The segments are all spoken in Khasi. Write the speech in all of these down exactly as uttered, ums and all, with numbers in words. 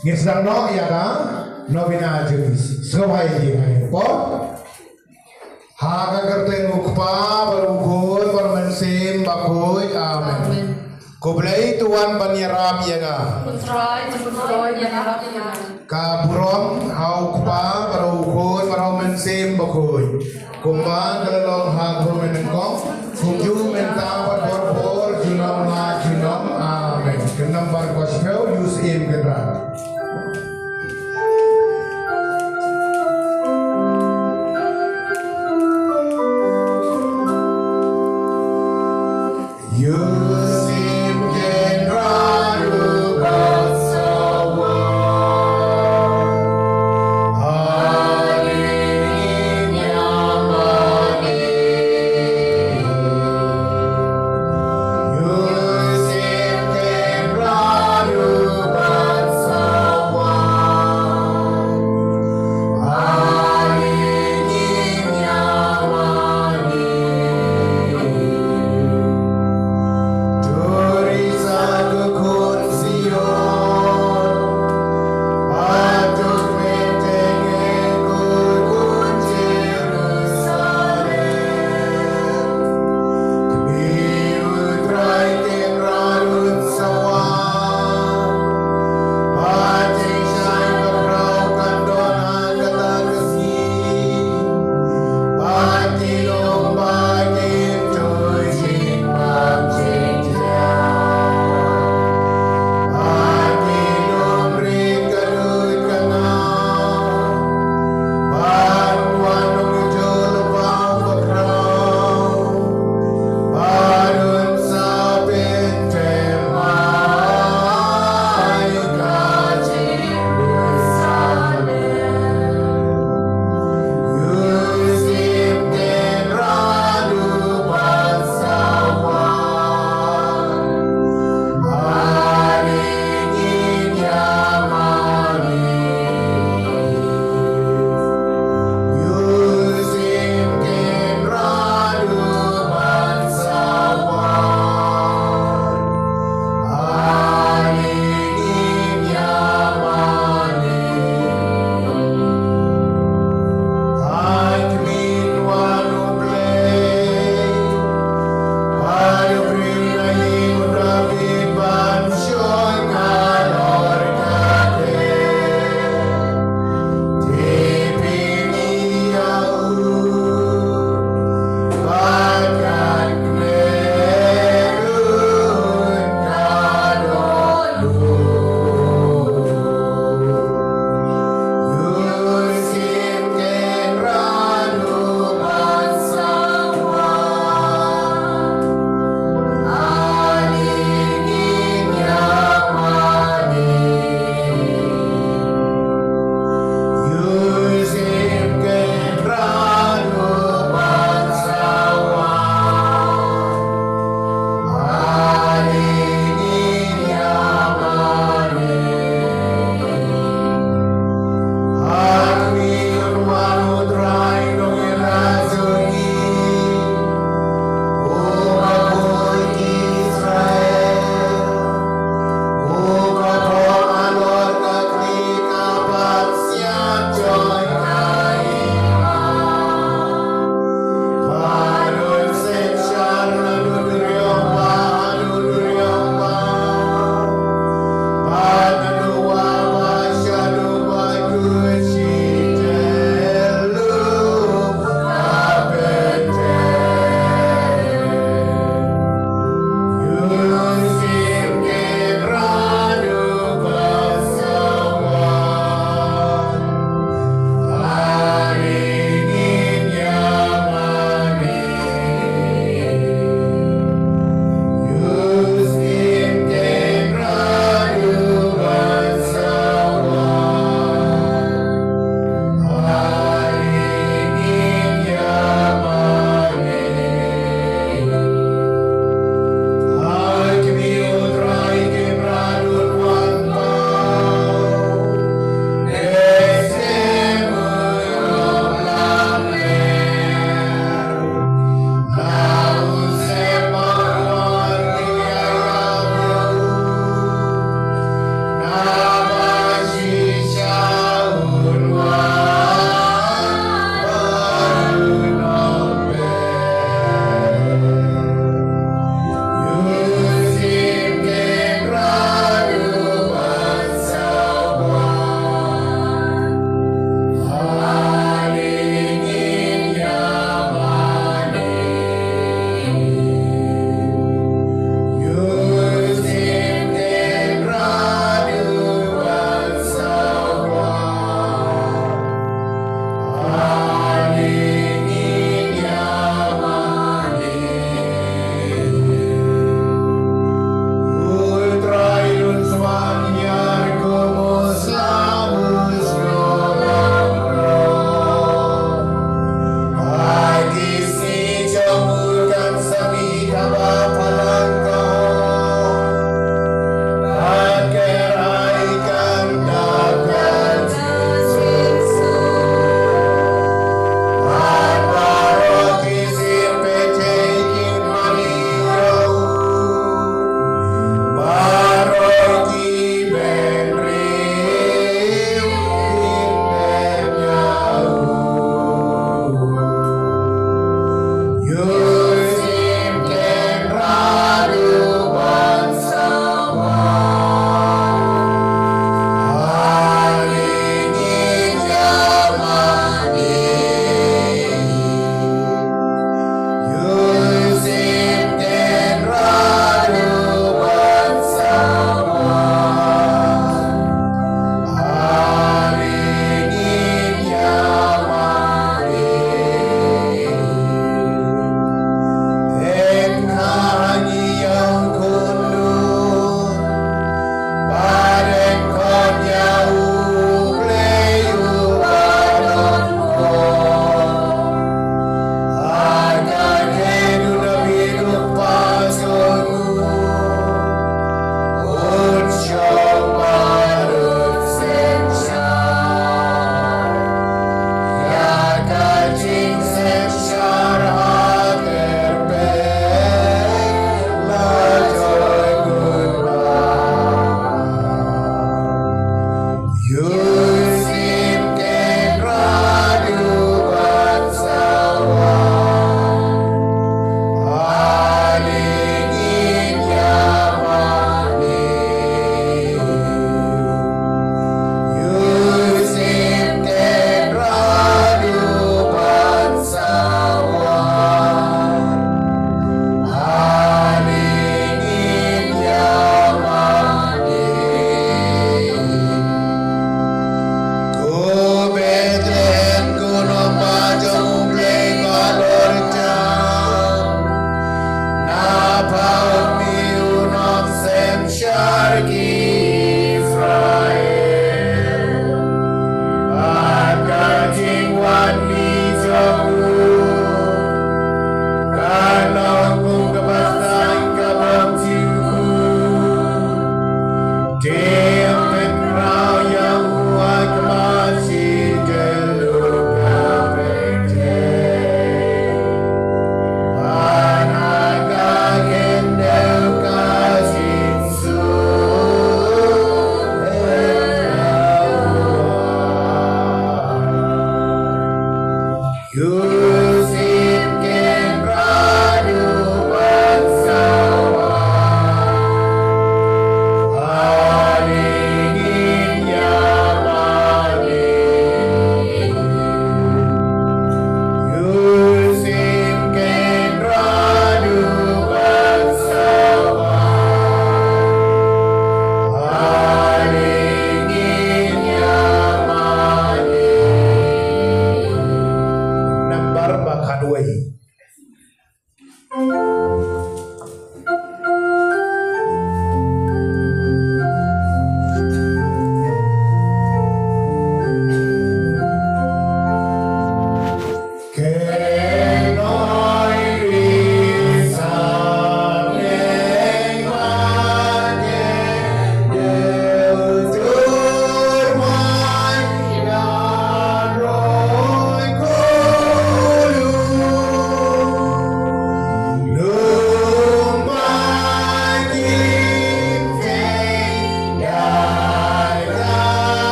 Ngin sdang noh ïa ka novena jong ngi. Sngewbha ïa ngi ha kane ka por. Ha ka kyrteng u Kpa bad u Khun bad u Mynsiem Bakhuid. Amen. Amen. Ko Blei to wan ban ïarap ïa nga. Ko Trai to wan ban ïarap ïa nga. Ka burom ha u Kpa bad u Khun bad u Mynsiem Bakhuid. Kumba ka la long ha ka por mynnyngkong, kumjuh mynta bad por por junom la junom. Amen. Ka nambar kaba shiphew, ïohi im kynrad.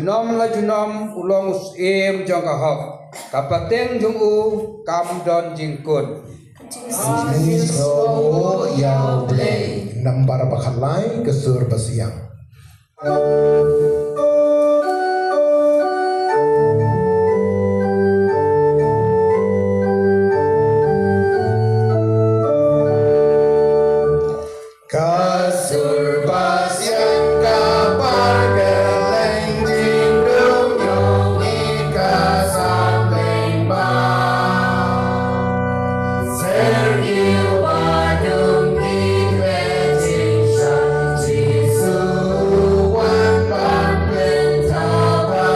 Junom la junom u long u syiem jong ka hok. Ka pateng jong u kam don jingkut. Ngi sngewnguh ïa U Blei. Nambar ba khatlai, ka sur ba siang. Ka sur ba siang ka par kylleng jingdum jong ngi ka samleng ba. Ser ki ba dum ki khleh jingshisha, Jisu u wan ban pynthaba.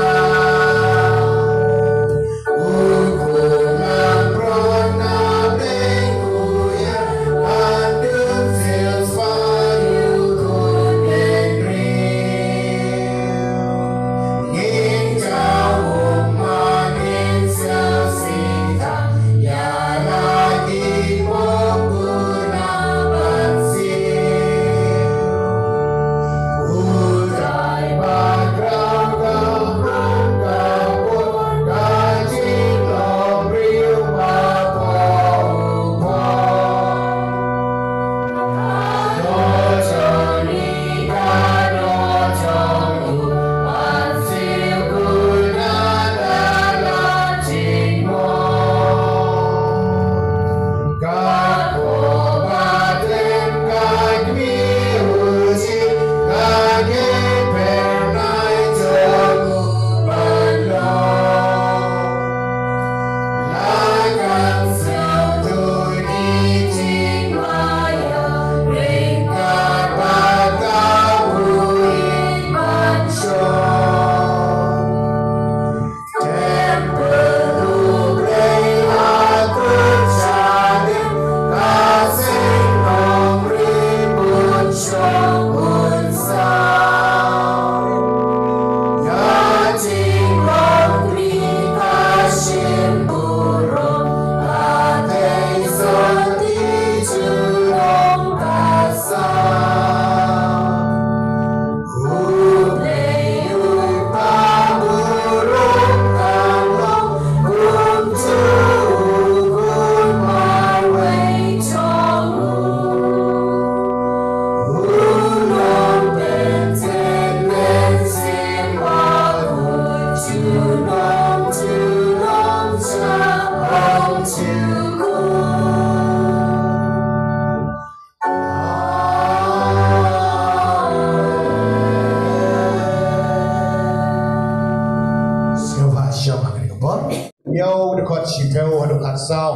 Sngewbha shong ha kane ka por. Ïa u dkhot shiphew haduh khatsaw.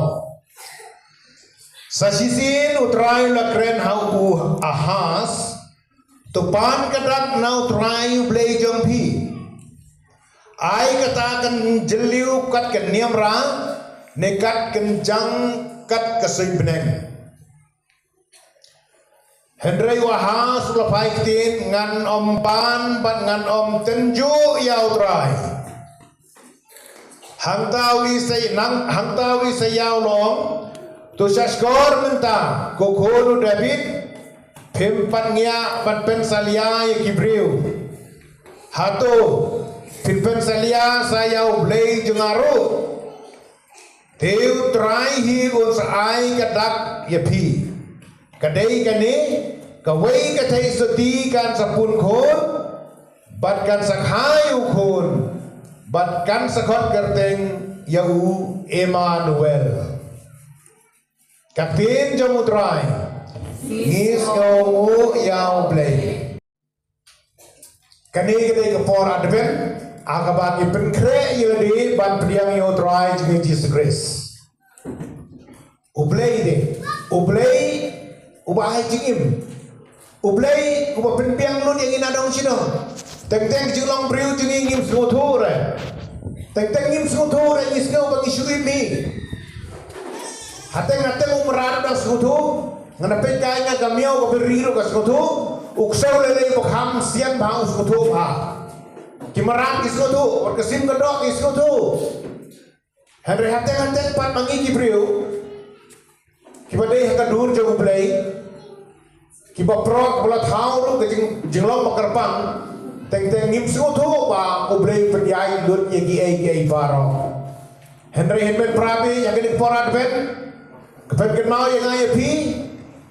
Sa shisien U Trai u la kren ha u Ahas, to pan ka dak na U Trai U Blei jong phi. Ai kata kan jylliew kat ka niamra, ne kat kan jang kat ka suiñ bneng. Hynrei u Ahas u la phai ktien, ngan ym pan bad ngan ym tynjuh ïa U Trai. Hangta u Isai-, nang, hangta u Isaïah u la ong, to sha shkor mynta, ko khun u David, phim pat ngiah ban pynsalia ïa ki briew. Hato phin pynsalia sa ïa U Blei jong nga ruh? Te U Trai hi un sa ai ka dak ïa phi. Ka dei kane, kawei ka theisotti kan sa pun khun, bad kan sa kha ïa u khun, bad kan sa khot kyrteng ïa u Emmanuel. Ka ktien jong U Trai. Ngi sngewnguh ïa U Blei. Kane ka dei ka por Advent, ha kaba ngi pynkhreh ïa lade ban pdiang ïa U Trai jong ngi Jisu Khrist. U Blei de, U Blei uba ai jingim. U Blei uba pynbiang lut ïa ngi nadong shadong. Teng teng jinglong briew jong ngi ngim sngewthuh re. Teng teng ngim sngewthuh re, ngi sngew ba ngi shu im hi. Hateng hateng u mrad u dang sngewthuh. Ngan peit kai nga ka miaw ka beri ruh ka sngewthuh. U ksew lei lei ba kham sian bha u sngewthuh bha. Ki mrad ki sngewthuh, wat ka sim ka doh ki sngewthuh. Hynrei hateng hateng pat ma ngi ki briew kiba dei ha ka dur jong U Blei, kiba prok ba la thaw ruh ka jing, jinglong ba kyrpang, Teng teng ngim sngewthuh ba U Blei u pynïaid lut ïa kiei kiei baroh. Hynrei hynmen para bangeit, ïa kane ka por Advent, ka pynkynmaw ïa nga ïa phi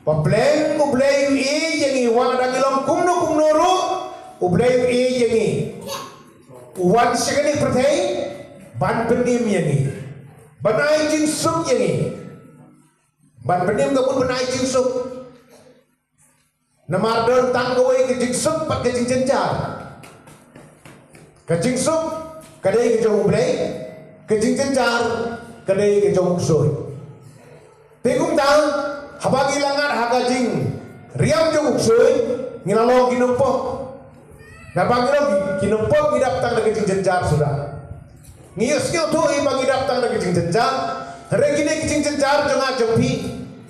ba pleng U Blei u ïeit ïa ngi, wat la dang ngi long kumno kumno ruh, U Blei u ïeit ïa ngi. U wan sha kane ka pyrthei ban pynim ïa ngi, ban ai jingsuk ïa ngi. Ban pynim ka mut ban ai jingsuk. Namar don tang kawei ka jingsuk bad ka jingjynjar. Ka jingsuk ka dei ka jong U Blei, ka jingjynjar ka dei ka jong u ksuid. Te kumta, haba ngi la ngat ha ka jingriam jong u ksuid, ngi la long ki nongpop. Naba ngi long ki nongpop, ngi dap tang da ka jingjynjar suda. Ngi ïohsngew thuh hi ba ngi dap tang da ka jingjynjar. Hynrei kine ki jingjynjar jong nga jong phi,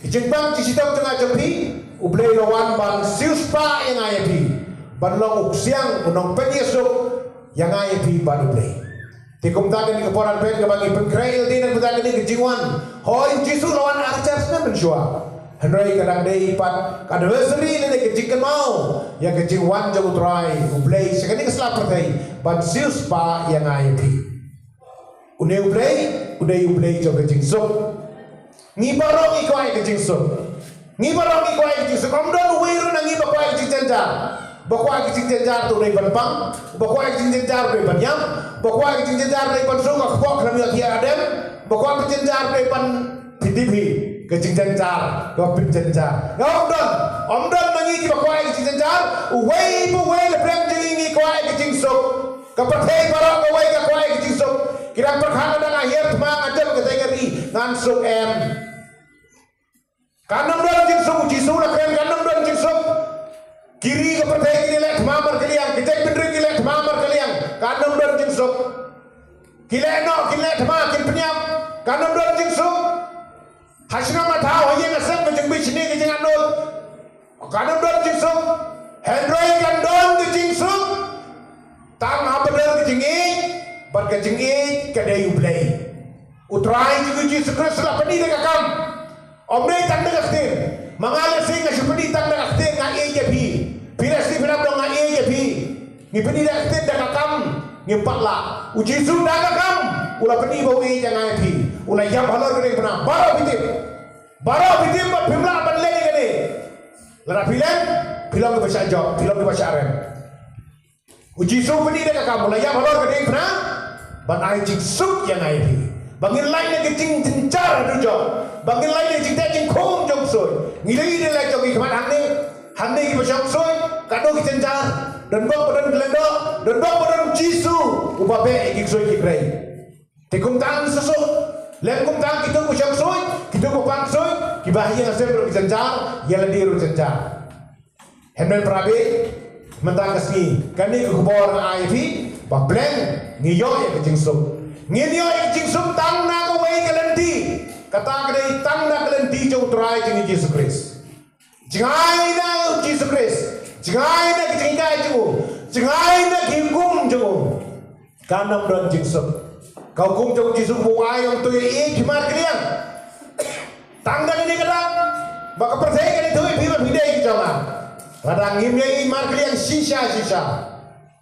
ki jingbam jingshitom jong nga jong phi, U Blei u la wan ban siewspah ïa nga ïa phi, ban long u ksiang, u nongpynïasuk ïa nga ïa phi bad U Blei. Te kumta kane ka por Advent kaba ngi pynkhreh ïa lade, na kumta kane ka jingwan, hooid, u Jisu u la wan ar hajar snem mynshuwa. Hynrei ka dang dei pat ka anniversary lane ka jingkynmaw ïa ka jingwan jong U Trai U Blei sha kane ka sla pyrthei ban siewspah ïa nga ïa phi. Une U Blei u dei U Blei jong ka jingsuk. Ngi baroh ngi kwah ïa ka jingsuk. Ngi baroh ngi kwah ïa ka jingsuk. Ym don uwei ruh na ngi ba kwah ïa ka jingjynjar. Ba kwah ïa ka jingjynjar te u dei ban pang. Ba kwah ïa ka jingjynjar u dei ban ïap. Ba kwah ïa ka jingjynjar u dei ban suk ha kpoh khlem ïohthiah hadien. Ba kwah ïa ka jingjynjar u dei ban pynthip hi ka jingjynjar, ka pynjynjar. Nga ong don, ym don na ngi kiba kwah ïa ka jingjynjar. Uwei pa uwei na pdeng jong ngi ngi kwah ïa ka jingsuk. Ka pyrthei baroh kawei ka kwah ïa ka jingsuk. Ki dang pyrkhat lada nga hiar thma nga jem katei ka ri ngan suk em. Kan ym don jingsuk, u Jisu u la kren kan ym don jingsuk. Ki ri ka pyrthei ki leh thma markylliang, ki jaitbynriew ki leh thma markylliang, kan ym don jingsuk. Ki leh noh, ki leh thma, kin pynïap, kan ym don jingsuk. Ha shnong ha thaw, ha ïing ha sem, ka jingbishni, ka jingangnud, kan ym don jingsuk. Hynrei kan don ka jingsuk tang ha pdeng ka jingïeit, bad ka jingïeit ka dei U Blei. U Trai jong ngi u Jisu Khrist u la pyni da ka kam. Ym dei tang da ka ktien. Ma nga lehse nga shu pyni tang da ka ktien nga ïeit ïa phi. Phi lehse phi dang ong nga ïeit ïa phi. Ngi pyni da ka ktien, da ka kam ngim pat lah. U Jisu da ka kam u la pyni ba u ïeit ïa nga ïa phi. U la ïap halor ka diengphna. Baroh phi tip. Baroh phi tip ba phim lah ban leh ïa kane. Lada phi leh, phi long kiba shah jop, phi long kiba shah rem. U Jisu u pyni da ka kam, u la ïap halor ka diengphna ban ai jingsuk ïa nga ïa phi. Ba ngin lait na ka jingjynjar haduh jong, ba ngin lait na ka jingteh jingkhum jong u ksuid. Ngi la ïohi da lade jong ngi khmat hangne, hangne kiba shong ksuid, katno ki jynjar. Don bok ba don ki lyngdoh, don bok ba don u Jisu uba beh ïa ki ksuid ki briew. Te kumta ngi suk suk. Lem kumta kito kiba shong ksuid, kito kiba pan ksuid, kiba ha ïing ha sem ruh ki jynjar, ïa lade ruh jynjar. Hynmen para bangeit, mynta ka sngi kane ka khubor nga ai ïa phi ba pleng ngi ïoh ïa ka jingsuk. Ngin ïoh ïa ka jingsuk tang na kawei ka lynti. Kata ka dei tang na ka lynti jong u Trai jong ngi Jisu Khrist. Jngai na u Jisu Khrist. Jngai na ka jinghikai jong u. Jngai na ki hukum jong u. Kan ym don jingsuk. Ka hukum jong u Jisu ba u ai ong to ïeit ki markylliang. Tang da kane ka daw ba ka pyrthei ka la ïathuh ïa phi ba phi dei ki jong nga. Lada ngim ïeit markylliang shisha shisha,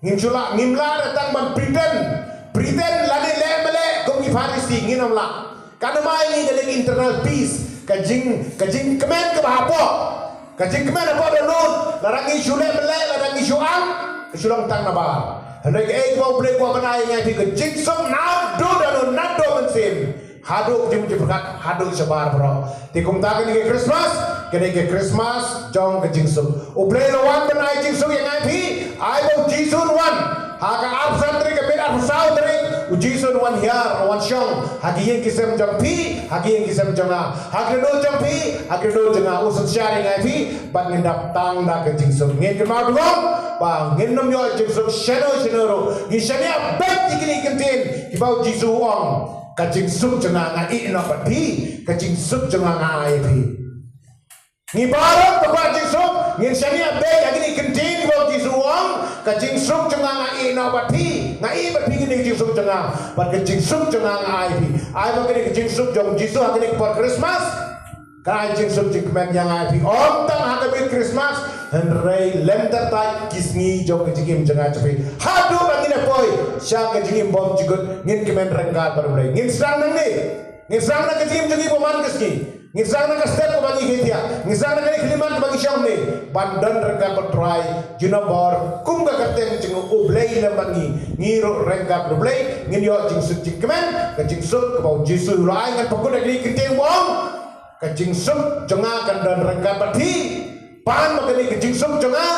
ngim shu lah, ngim lah da tang ban pretend, pretend lane leh ma leh kum ki Pharisi, ngin ym lah. Kan ym ai ngi ka internal peace, ka jing, ka jingkmen kaba hapoh. Ka jingkmen hapoh dohnud, lada ngi shu leh ma leh, lada ngi shu am, ka shu long tang nabar. Hynrei kaei kaba U Blei u kwah ban ai ïa ngi, ka jingsuk naduh dohnud, naduh mynsiem haduh ka jingmut jingpyrkhat, haduh shabar baroh. Te kumta kane ka Christmas, kane ka Christmas jong ka jingsuk. U Blei u la wan ban ai jingsuk ïa ngi ïa phi, ai ba u Jisu un wan. Ha ka arphew san tarik ka miet, arphew saw tarik, u Jisu un wan hiar, un wan shong ha ki ïing ki sem jong phi, ha ki ïing ki sem jong nga, ha ki kyndoh jong phi, ha ki kyndoh jong nga, un synshar ïa ngi ïa phi, bad ngin dap tang da ka jingsuk. Ngin kynmaw, ba ngin ym ïoh jingsuk shano shano ruh. Ngin shaniah beit ïa kine ki kyntien kiba u Jisu u ong, ka jingsuk jong nga nga ïeh noh bad phi, ka jingsuk jong nga nga ai ïa phi. Ngi baroh kiba kwah jingsuk ngin shaniah beit ïa kine ki kyntien kiba u Jisu u ong, ka jingsuk jong nga nga ïeh noh bad phi, nga ïeh bad phi kine ki jingsuk jong nga, bad ka jingsuk jong nga nga ai phi. Ai ba kane ka jingsuk jong u Jisu ha kane ka por Christmas Ka ai jingsuk jingkmen ïa nga ïa phi, ym tang ha ka miet Christmas, hynrei lynter tai ki sngi jong ka jingim jong nga jong phi. Haduh ba ngin ïa poi sha ka jingim bym jukut, ngin kmen ryngkat bad U Blei. Ngin sdang nangne. Ngin sdang na ka jingim jong ngi ba man ka sngi. Ngin sdang na ka step kaba ngi khie thiah. Ngin sdang na kane ka khyllipmat kaba ngi shong ne. Ban don ryngkat bad U Trai, junom bor kum ka kyrteng jong U Blei lem bad ngi. Ngi ruh ryngkat bad U Blei ngin ïoh jingsuk jingkmen, ka jingsuk kaba U Jisu u la ai. Ngan pynkut ïa kane ka kyntien ba ong, ka jingsuk jong nga kan don ryngkat bad phi. Pan ba kane ka jingsuk jong nga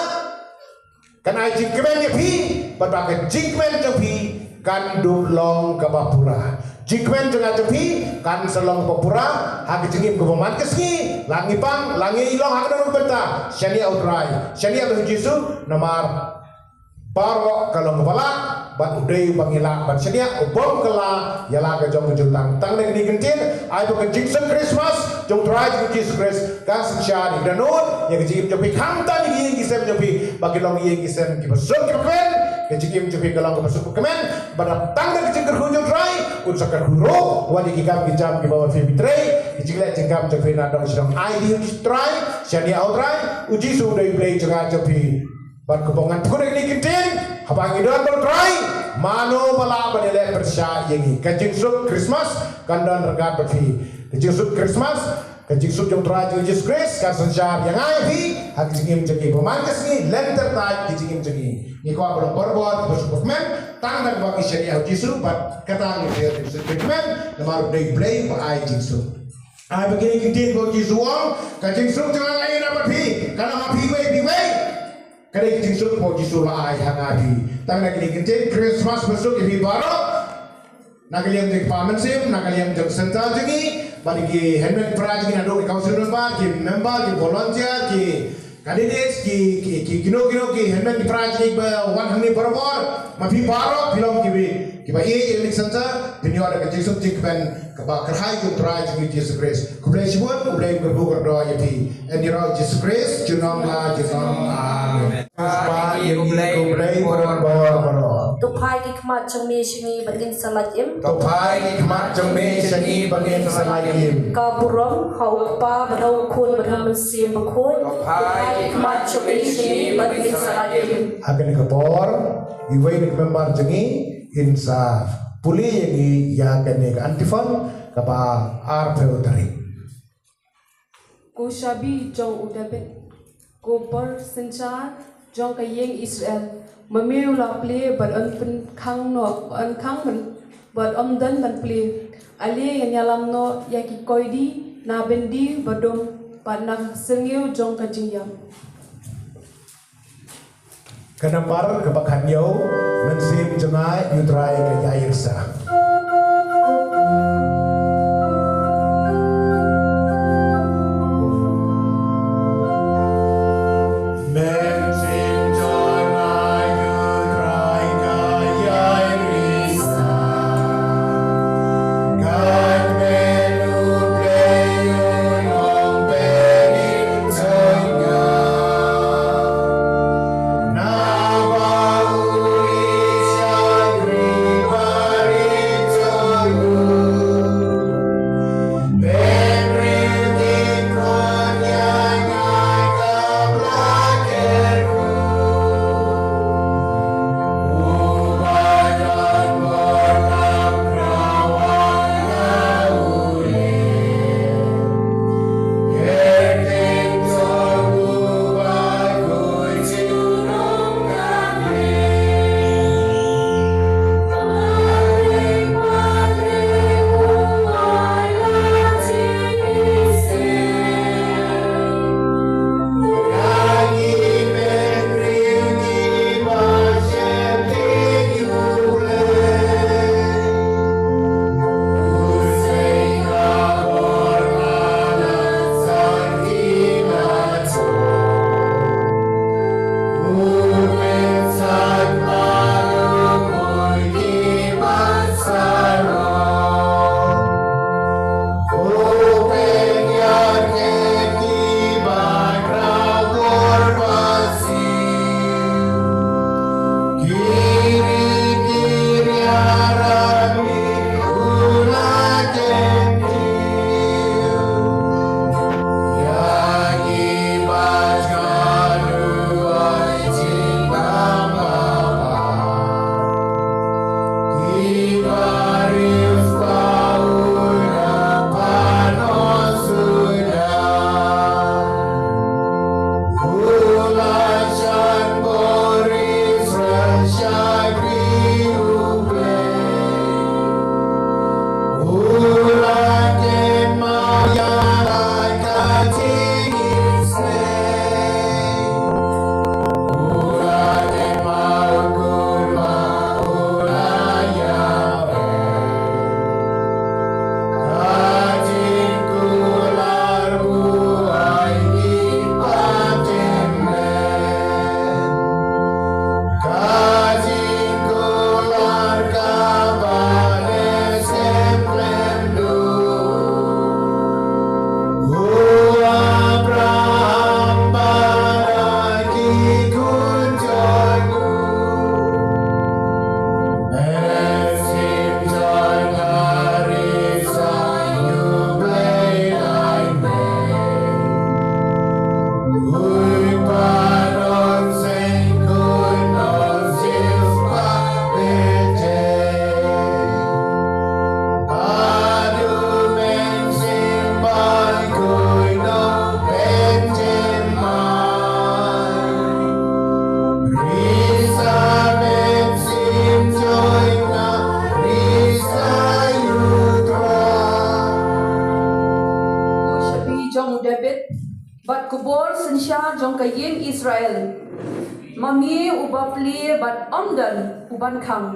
kan ai jingkmen ïa phi, bad ba ka jingkmen jong phi kan dup long kaba pura. Jingkmen jong nga jong phi kan sa long kaba pura ha ka jingim kaba man ka sngi, la ngi pang, la ngi long ha kano kano ka bynta. Shaniah U Trai, shaniah U Jisu, namar baroh ka long kaba lah, bad u dei uba ngi lah ban shaniah, u bym kylla ïa la ka jong ka jutang. Tang da kane ka kyntien, ai ba ka jingsuk Christmas jong U Trai jong U Jisu Khrist kan synshar ïa ka dohnud ïa ka jingim jong phi, khamtam ïa ki ïing ki sem jong phi, ba ki long ïing ki sem kiba suk kiba kmen. Ka jingim jong phi ka long kaba suk kaba kmen. Bad tang da ka jingkyrkhu jong U Trai un sa kyrkhu ruh wat ïa ki kam ki jam kiba wan phi phi trei, ki jingleh jingkam jong phi na dong shnong. Ai dei U Trai, shaniah U Trai, U Jisu u dei U Blei jong nga jong phi. Bad kumba ngan pynkut ïa kane ka kyntien, haba ngi don bad U Trai, mano ba lah ban ïaleh pyrshah ïa ngi? Ka jingsuk Christmas kan don ryngkat bad phi. Ka jingsuk Christmas, ka jingsuk jong U Trai jong ngi U Jisu Khrist kan synshar ïa nga ïa phi ha ka jingim jong ngi ba man ka sngi, lynter tai ka jingim jong ngi. Ngi kwah ban long borabor kiba suk ba kmen, tang da kaba ngi shaniah U Jisu, bad kata ngi pdiang jingsuk jingkmen, namar u dei U Blei uba ai jingsuk. Ai ba kine ki ktien ba U Jisu u ong, ka jingsuk jong nga nga ïa bad phi, ka long ha phi iwei pa iwei. Ka dei ka jingsuk ba U Jisu u la ai ha nga ïa phi. Tang na kine ki ktien Christmas ba suk ïa phi baroh. Na ka liang jong ki pa mynsiem, na ka liang jong ka synshar jong ngi, bad ki hynmen ki para jong ngi naduh ki council member, ki member, ki volunteer, ki candidates, ki, ki, ki, kino kino ki hynmen ki para jong ngi ba wan hangne barabor, ma phi baroh phi long kiba, kiba ïeit ïa kane ka synshar, phin ïoh da ka jingsuk jingkmen kaba kyrhai jong U Trai jong ngi U Jisu Khrist. Khublei shibun, U Blei un kyrkhu kyrdoh ïa phi. Ïa U Jisu Khrist, junom la junom. Amen. Khublei, khublei, khublei, khublei, khublei. To phai ki khmat jong me sha ngi ba ngin sa lait im. To phai ki khmat jong me sha ngi ba ngin sa lait im. Ka burom ha U Kpa bad ha U Khun bad ha U Mynsiem Bakhuid. To phai ki khmat jong me sha ngi ba ngin sa lait im. Ha kane ka por, iwei na ki member jong ngi in sa pule ïa ngi ïa kane ka antiphon kaba arphew tarik. Ko shabi jong u David, ko bor synshar jong ka ïing Israel, ma me u la plie bad yn pynkhang noh, yn khang bad ym don ban plie. Ale ngan ïalam noh ïa ki koidi na byndi badum bad na syrngiew jong ka jingïap. Ka nambar kaba khathynñiew, Mynsiem jong nga, ïa U Trai ka ïairsa. ïing Israel. Ma me uba plie bad ym don uban khang,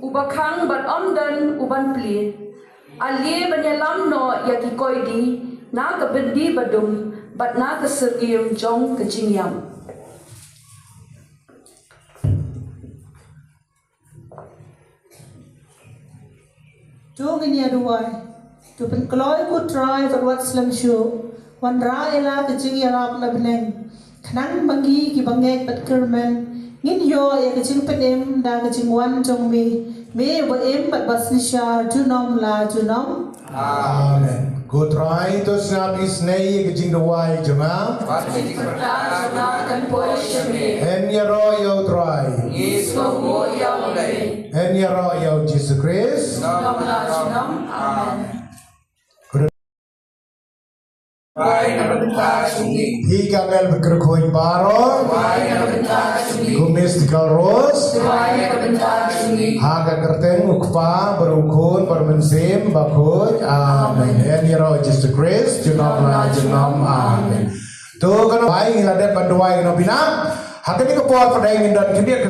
uba khang bad ym don uban plie. Ale ban ïalam noh ïa ki koidi na ka byndi badum bad na ka syriem jong ka jingïap. To ngin ïa duwai. To pynkloi ko Trai bad wat slem shuh. Wanrah ïa la ka jingïarap na bneng. Khnang ba ngi ki bangeit bad kyrmen ngin ïoh ïa ka jingpynim da ka jingwan jong me. Me ba im bad ba synshar junom la junom. Amen. Ko Trai to sngap isynei ïa ka jingduwai jong nga. Bad ka jingpyrta jong nga kan poi sha me. Yn ïaroh ïa u Trai. Ngi sngewbha ïa u Blei. Yn ïaroh ïa u Jisu Khrist. Junom la junom. Amen. Duwai na ka bynta jong ngi. Hi ka mel ba kyrkhu baroh. Duwai na ka bynta jong ngi. Kum Mystical Rose. Duwai na ka bynta jong ngi. Ha ka kyrteng u Kpa bad u Khun bad u Mynsiem Bakhuid. Amen. Yn ïaroh Jisu Khrist. Junom la junom. Amen. To kano bai ngi la dep ban duwai kano bina. Ha kane ka por pdeng ngin don khyndiat.